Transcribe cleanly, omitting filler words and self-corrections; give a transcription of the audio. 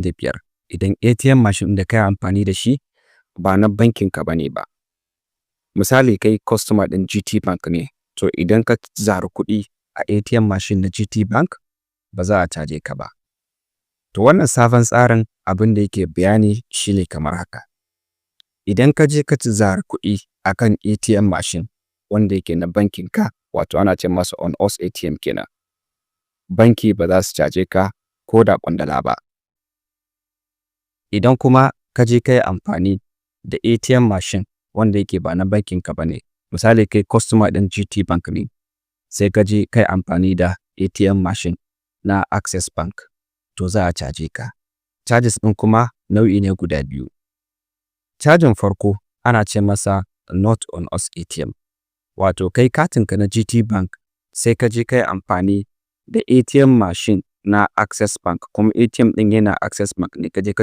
5 idan ATM machine ɗin da ka yi amfani da shi ba na bankin ka ba ne ba. Misali, kai customer ɗin GT Bank ne, to idan ka zari kuɗi a ATM machine na GT Bank, ba za a caje ka ba. To, wannan sabon tsarin abin da yake bayani shi ne kamar haka: idan ka je ka zari kuɗi a kan ATM machine wanda yake na bankin ka, wato ana ce masa on us ATM kenan, banki ba za su caje ka ko da ƙwandala ba. Idan kuma ka je ka yi amfani da ATM machine wanda yake ba na bankin ka ba ne, misali kai customer ɗin GT Bank ne, sai ka je ka yi amfani da ATM machine na Access Bank, to za a caje ka. Charges ɗin kuma nau'i ne guda biyu. Cajin farko ana ce masa not on us ATM, wato kai katinka na GT Bank, sai ka je ka yi amfani da ATM machine na Access Bank, kuma ATM ɗin yana Access Bank ne, ka je ka